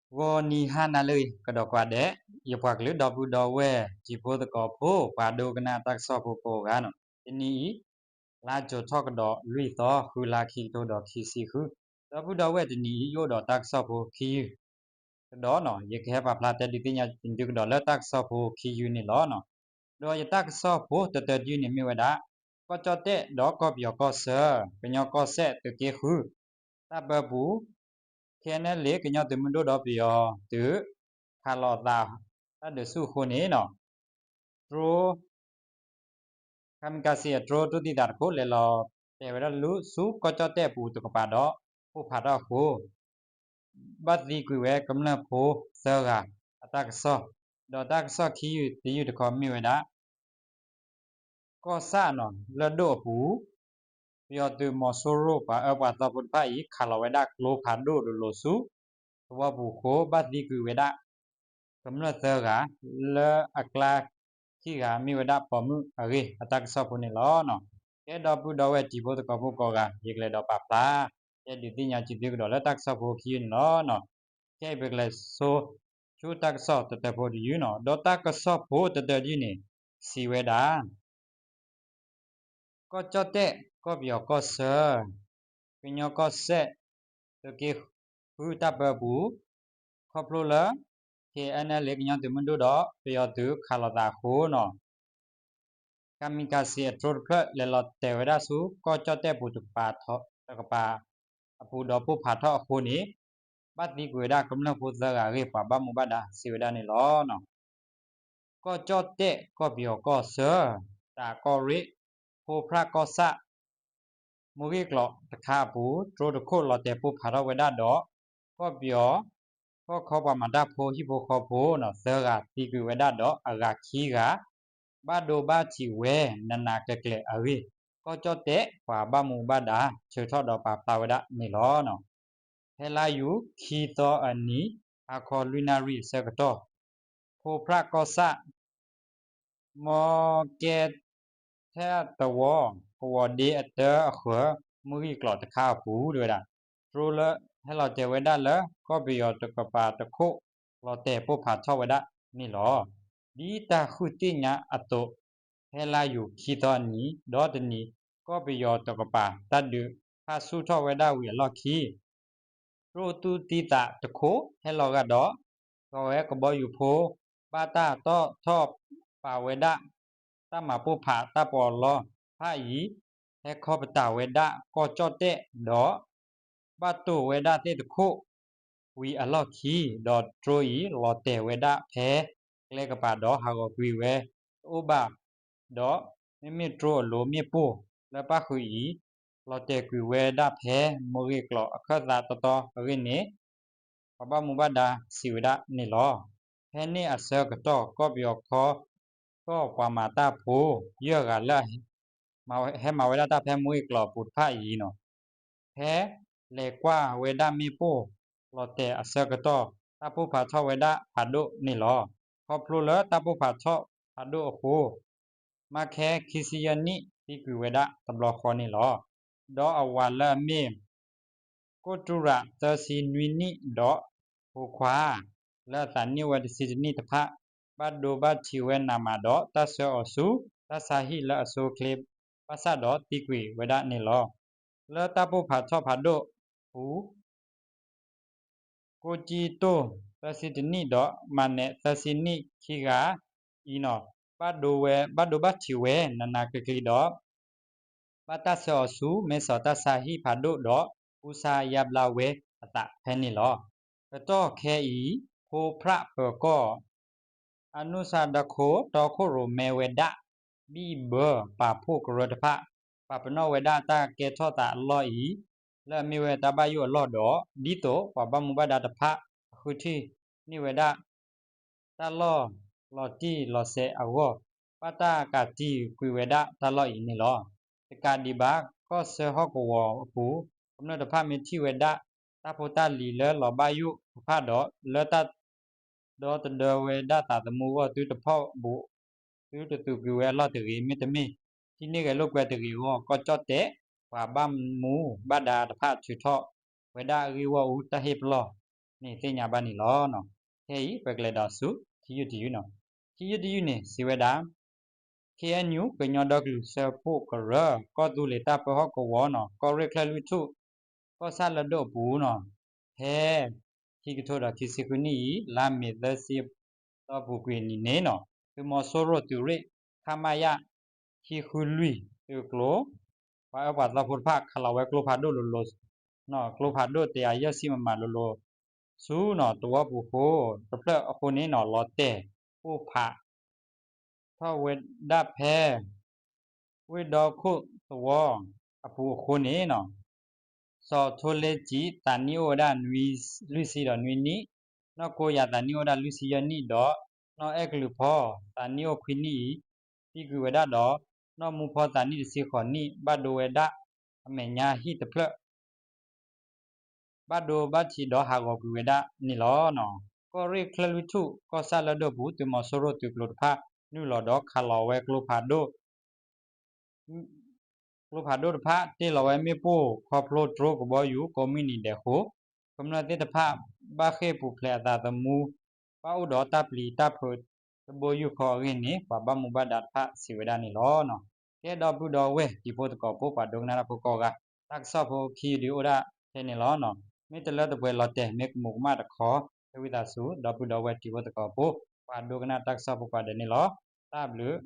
ဂီၤနံၤဟါနၤလၢအဂ့ၤ ကဒီးကွၢ်ဒဲး ယပှၤကလုာ်ဒီပုၢ်ဒီဝဲၢ် တံၤဖိသကိးဖိ ပှၤဒိကနၣ်တၢ်ကစီၣ်ဖိကိးဂၤန့ၣ်, တနံၤအံၤ လါကၠိၤထီၣ်ကဒီးလွံၢ်သီ ဃုလါခံကထိဒီးခံဆံဃု, ဒီပုၢ်ဒီဝဲၢ်တနံၤအံၤ ယအိၣ်ဒီးတၢ်ကစီၣ်ဖိခံယုၢ်ကဒီးန့ၣ်, ယကဟဲပာ်ဖျါတဲဒုးသ့ၣ်ညါသုကဒီးလၢတၢ်ကစီၣ်ဖိခံယုၢ်န့ၣ်လီၤ. ဒီးယတၢ်ကစီၣ်ဖိတတၢတယုၢ်န့ၣ်မ့ၢ်ဝဲဒၣ် ကီၢ်ကၠီၣ်တဲၣ်ဒီးကီၢ်ပယီၤကီၢ်ဆၢ ကညီကီၢ်စဲၣ်သုးက့ဃု တၢ်ပၢပူၤ ခဲနဲလ့ ကညီသုးမုၢ်ဒိၣ်ဒီးပယီၤသုး ခးလိာ်သးတၢ်ဒုးဆူၣ်အဃိန့ၣ် drone ခးမံကၤစံးအ drone တိၢ်သံသးတခိၣ် လဲၤလီၤတဲာ်ဝဲဒၣ်လၢဆူကီၢ်ကၠီၣ်တဲၣ်အပူၤတကပၤဒီး ပိၢ်ဖးထီၣ်အဃိ ဘၣ်သံကွံာ်ဝဲကမျၢၢ်ဖိသၢဂၤအတၢ်ကစီၣ်, ဒီးတၢ်ကစီၣ်ခံယုၢ်တယုၢ်တခီမ့ၢ်ဝဲဒၣ် ကီၢ်ဆၣ်န့ၣ် လၢၢ်ဒိၣ်အပူၤ ပယီၤသုးမီၤစိရိၤပှၤအၢပှၤသီဖိတဖၣ်အံၤ ခးလီၤဝဲဒၣ်ကျိဖးဒိၣ်တလိၤဆူ သဝီပူၤအဃိ ဘၣ်သံကွံာ်ဝဲဒၣ် ကမျၢၢ်သၢဂၤ လၢအကျါခံဂၤမ့ၢ်ဝဲဒၣ်ပိာ်မုၣ်အဂ့ၢ်အတၢ်ကစီၣ်ဖိန့ၣ်လီၤ. ကဲဒီပုၢ်ဒီဝဲၢ်တံၤဖိသကိးဖိကိးဂၤ ယကလဲၤဒီးပာ်ဖျါ တဲဒုးသ့ၣ်ညါက့ၤသုကဒီးလၢတၢ်ကစီၣ်ဖိခံယုၢ်န့ၣ်လီၤ. ခဲအံၤပကလဲၤဆိ ဆူတၢ်ကစီၣ်တတၢဖိတယုၢ်န့ၣ်, ဒီးတၢ်ကစီၣ်ဖိတတၢတယုၢ်န့ၣ် စံးဝဲဒၣ် ကီၢ်ကၠီၣ်တဲၣ် ကီၢ်ပယီၤကီၢ်ဆၢ ကညီကီၢ်စဲၣ် သုးက့ဃုတၢ်ပၢပူၤ ခီဖျိလၢ ခဲအံၤန့ၣ်လ့ ကညီသုးမုၢ်ဒိၣ်ဒီးပယီၤသုးခးလိာ်သးအဃိန့ၣ် ခးမံကၤစံးအ drone တဖျၢၣ် လဲၤလီၤတဲာ်ဝဲဒၣ်ဆူကီၢ်ကၠီၣ်တဲၣ်ပူၤတကပၤ တကပၤအပူၤဒီးပိၢ်ဖးထီၣ်အဃိန့ၣ် ဘၣ်သံကွံာ်ဝဲဒၣ်ကမျၢၢ်ဖိသၢဂၤအဂ့ၢ် ပှၤဘၣ်မူဘၣ်ဒါစံးဝဲဒၣ်န့ၣ်လီၤ. ကီၢ်ကၠီၣ်တဲၣ် ကီၢ်ပယီၤကီၢ်ဆၢ တၢးကီၢ်ရ့ၣ် ဖိဖြၣ်ကီၢ်ဆၣ် မူဂ့ၢ်ကျိာ်တခါအပူၤ drone တခိၣ်လီၤတဲာ်ပိၢ်ဖးထီၣ်ဝဲဒၣ်ဒီး ကီၢ်ပယီၤ ကီၢ်ခီပှၤမၤတၢ်ဖိဟံၣ်ဖိဃီဖိန့ၣ် သၢဂၤသံကွံာ်ဝဲဒၣ်ဒီးအဂၤခံဂၤ ဘၣ်ဒိဘၣ်ထံးဝဲနးနးကျဲၤကျဲၤအဂ့ၢ် ကီၢ်ကၠီၣ်တဲၣ်ပှၤဘၣ်မူဘၣ်ဒါဆၢထီၣ်ဒီးပာ်ဖျါဝဲဒၣ်န့ၣ်လီၤ. ဖဲလါယူၤခံသီအနံၤ ဟါခီလွံၢ်နၣ်ရံၣ်အဆၢကတီၢ် ဖိဖြၣ်ကီၢ်ဆၣ် မီကဲထဲသဝီ ကဝီၤဒ့အတၢအဃၢၤ မူဂ့ၢ်ကျိာ်တခါအပူၤ တဲဝဲဒၣ် drone လၢဟဲလီၤတဲာ်ဝဲဒၣ်လၢ ကီၢ်ပယီၤတကပၤတခိၣ် လီၤတဲာ်ပိၢ်ဖးထီၣ်ဝဲဒၣ်န့ၣ်လီၤ. ဒ်တၢ်ဃုသ့ၣ်ညါအသိး ဖဲလါယူၤခံသီအနံၤ ဒီတနံၤ ကီၢ်ပယီၤတကပၤ တၢ်ဒုးဖးဆူၣ်ထီၣ်ဝဲဒၣ်ဝံၤအလီၢ်ခံ drone တိၢ်သံသးတခိၣ် ဟဲလီၤဂာ်ဒီး ကီၢ်ဝဲကဘီယူၤဖိ ဘၣ်တၢ်တီၣ်ထီၣ်ပာ်ဝဲဒၣ် တၢ်မၤပိၢ်ဖးတၢ်ပီးလီတဖၣ်အံၤ ဟဲခီပတာ်ဝဲဒၣ်ကီၢ်ကၠီၣ်တဲၣ်ဒီး ဘၣ်တိၢ်ဝဲဒၣ်သ့ၣ်တခိၣ် ဝံၤအလီၢ်ခံ ဒီး drone အံၤ လီၤတဲာ်ဝဲဒၣ်ဖဲကျဲကပၤဒီးဟးဂီၤကွံာ်ဝဲတအိၣ်ဘၣ် ဒီးမ့မ့ၢ် drone အလိၤမ့ၣ်ပိၢ်လၢပၣ်ဃုာ်အံၤ လီၤတဲာ်ကွံာ်ဝဲဒၣ်ဖဲမူဂ့ၢ်ကျိာ်အခၢၣ်သးတီတီအဂ့ၢ်န့ၣ် ပှၤဘၣ်မူဘၣ်ဒါစံးဝဲဒၣ်န့ၣ်လီၤ. ဖဲန့ၣ်အဆၢကတီၢ် ကီၢ်ပယီၤခီ ကီၢ်ပှၤမၤတၢ်ဖိ ယဲၢ်ဂၤလၢ ဟဲမၤဝဲဒၣ်တၢ်ဖဲမူဂ့ၢ်ကျိာ်အပူၤတဖၣ်အံၤန့ၣ် ဖဲလဲၤကွၢ်ဝဲဒၣ်မ့ၣ်ပိၢ် လီၤတဲာ်အဆၢကတီၢ် တၢ်ပိၢ်ဖးထီၣ်ဝဲဒၣ်ဖးဒိၣ်န့ၣ်လီၤ. ခီဖျိလၢတၢ်ပိၢ်ဖးထီၣ်ဖးဒိၣ်အဃိ မါခဲခံဆံယဲၢ်နံၣ်သံကွံာ်ဝဲဒၣ်တဘျီဃီန့ၣ်လီၤ. ဒီးအဝၤလၢအမ့ၢ် ကိၣ်တူရၤသၢဆံနွံနံၣ်ဒီး ဖိခွါ လၢအသးနံၣ်အိၣ်ဝဲတဆံတနံၣ်တဖၣ် ဘၣ်ဒိဘၣ်ထံးဝဲနးမးဒီး တၢ်ဆှၢအီၤဆူ တၢ်ဆါဟံၣ်လၢအဆိအချ့ ဘၣ်ဆၣ်ဒီးသံကွံာ်ဝဲဒၣ်န့ၣ်လီၤ. လၢတၢ်ပိၢ်ဖးထီၣ်ဖးဒိၣ်အပူၤ ကိၣ်ကၠံတိၢ်သၢဆံတနံၣ်ဒီး မၤနဲးသၢဆံနံၣ်ခံဂၤအံၤန့ၣ် ဘၣ်ဒိဝဲ ဘၣ်ဒိဘၣ်ထံးဝဲနးနးကျံၤကျံၤဒီး ဘၣ်တၢ်ဆှၢအီၤဆူ မဲစီၤတၢ်ဆါဟံၣ်ဖးဒိၣ်ဒီး ကူစါယါဘျါဝဲအသးဖဲန့ၣ်လီၤ. ကတီၢ်ခဲအံၤ ဖိဖြၣ်ပၢၤကီၢ် အနုစါဒခိ တီခိၣ်ရိၣ်မဲဝဲဒၣ် ဘံၣ်ဘၢပာ်ဖှိၣ်ကရၢတဖၣ် ပာ်ပနီၣ်ဝဲဒၣ်တၢ်ကဲထီၣ်သးအလီၢ်အံၤ လၢအမ့ၢ်ဝဲတၢ်ဘၣ်ယိၣ်အလီၢ်ဒီး ဒ်သိးပှၤဘၣ်မူဘၣ်ဒါတဖၣ်အဃုထံၣ်န့ၢ်ဝဲဒၣ် တၢ်လီၢ်လီၤတံၢ်လီၤဆဲးအဂီၢ် ဘၣ်တၢ်ကးတံာ်ကွံာ်ဝဲဒၣ်တၢ်လီၢ်အံၤန့ၣ်လီၤ. တကးဒံးဘၣ် ကီၢ်ဆၢဟီၣ်ကဝီၤအပူၤ ကမျၢၢ်တဖၣ်မ့ၢ်ထံၣ်ဝဲဒၣ် တၢ်ဖိတၢ်လံၤလၢလီၤဘၣ်ယိၣ်တဖၣ်ဒီး လၢတၢ်ဒီသဒၢဝဲဒၣ်သးသမူအဂီၢ် သုတဖီၣ်ဘူး သုတသူၣ်က့ၤဝဲအလီၢ်တဂ့ၤ မ့တမ့ၢ် ထံၣ်န့ၢ်ဂဲၤလိာ်ကွဲတဂ့ၤအဂီၢ် ကီၢ်ကၠီၣ်တဲၣ် ပှၤဘၣ်မူဘၣ်ဒါတဖၣ်ထုးထီၣ်ဝဲဒၣ်အဂ့ၢ်ဂီၢ်အူတၢ်ဟ့ၣ်ပလီၢ် န့ၣ်သ့ၣ်ညါဘၣ်န့ၣ်လီၤ. ခဲအံၤ ပကလဲၤဒီးဆူ ခံယုၢ်တယုၢ်န့ၣ်, ခံယုၢ်တယုၢ်န့ၣ် စံးဝဲဒၣ် ခ့ၣ်အဲၣ်ယူၣ် ကညီဒီကလုာ်စၢဖှိၣ်ကရၢ ကီၢ်သူလ့ၤတၢ်ပၢဟီၣ်ကဝီၤန့ၣ် ကီၢ်ရ့ၣ်ချၢၣ်လွံၢ်ထူၣ် ကီၢ်ဆၣ်လၢဒိၣ်အပူၤန့ၣ် ဖဲ ခံကထိဒီးခံဆံဃုနံၣ်အံၤ လါမ့ၤသၢဆံအသီပူၤကွံာ်နံၤန့ၣ်န့ၣ် သုးမီၤစိရိၤသုးရ့ၣ် ခမရ ခံဃုလွံၢ် သုးကျိၤ ပှၤအၢပှၤသီဖိတဖၣ် ခးလီၤဝဲကျိဖးဒိၣ်လိၤလိၤ ကျိဖးဒိၣ်တကယၤယဲၢ်ဆံမမလိၤလိၤ ဆူန့ၣ် သဝီပူၤဃိ တဖျၢၣ်အဃိန့ၣ်န့ၣ် လီၤတဲာ်ပိၢ်ဖးထီၣ်ဝဲဒၣ်ဖဲ ဝ့ၢ်ဒီခိၣ်သဝီအပူၤအဃိန့ၣ်န့ၣ် စီၤထိလ့စံး သးနံၣ်အိၣ်ဝဲဒၣ် လွံၢ်ဆံဒီးနွံနံၣ်, နီၢ်ကိယၤ သးနံၣ်အိၣ်ဝဲဒၣ် လွံၢ်ဆံယဲၢ်နံၣ်ဒီး နီၢ်အဲၣ်ကလုာ်ဖီ သးနံၣ်အိၣ်ခွံနံၣ်အံၤ သံကွံာ်ဝဲဒၣ်ဒီး နီၢ်မူဖီ သးနံၣ်တဆံဃိးနံၣ် ဘၣ်ဒိဝဲဒၣ် အမဲာ်ညါဟံၣ်တဖျၢၣ် ဘၣ်ဒိဘၣ်ထံးဒီးဟးဂီၤကွံာ်ဝဲဒၣ်န့ၣ်လီၤ. ကီၢ်ရ့ၣ်ချၢၣ်လွံၢ်ထူၣ် ကီၢ်ဆၣ်လၢဒိၣ်ပူၤ သုးမီၤစိရိၤသုးကျိၤတဖၣ် နုာ်လီၤဒီးခးလီၤဝဲကျိဖးဒိၣ် ကျိဖးဒိၣ်တဖၣ် တ့ၢ်လီၤဝဲမ့ၣ်ပိၢ်ခီဖျိတြိကဘီယူၤ ကိးမုၢ်နံၤဒဲးဃိ ကမျၢၢ်သ့ၣ်တဖၣ် ဘၣ်ဃ့ၢ်ပူၤဖျဲးအသးသမူ ဘၣ်အိၣ်ဒီးတၢ်ပျံၤတၢ်ဖုးတဘိယူၢ်ဃီအဂ့ၢ်န့ၣ် ပှၤဘၣ်မူဘၣ်ဒါတဖၣ်စံးဝဲဒၣ်န့ၣ်လီၤ. ကဲ ဒီပုၢ်ဒီဝဲၢ်တံၤဖိသကိးဖိ ပှၤဒိကနၣ်တၢ်ဖိကိးဂၤ တၢ်ကစီၣ်ဖိခံယုၢ်ဒုးအိၣ်ဒၣ်ထဲန့ၣ်လီၤ. မ့ၢ်တလၢတပှဲၤလီၤတဲာ် မ့ၢ်ကမူးကမၣ်တခီ ဟဲဝံသးစူၤ ဒီပုၢ်ဒီဝဲၢ်တံၤဖိသကိးဖိ ပှၤဒိကနၣ်တၢ်ကစီၣ်ဖိကိးဂၤဒဲးန့ၣ်လီၤ. တၢ်ဘျုး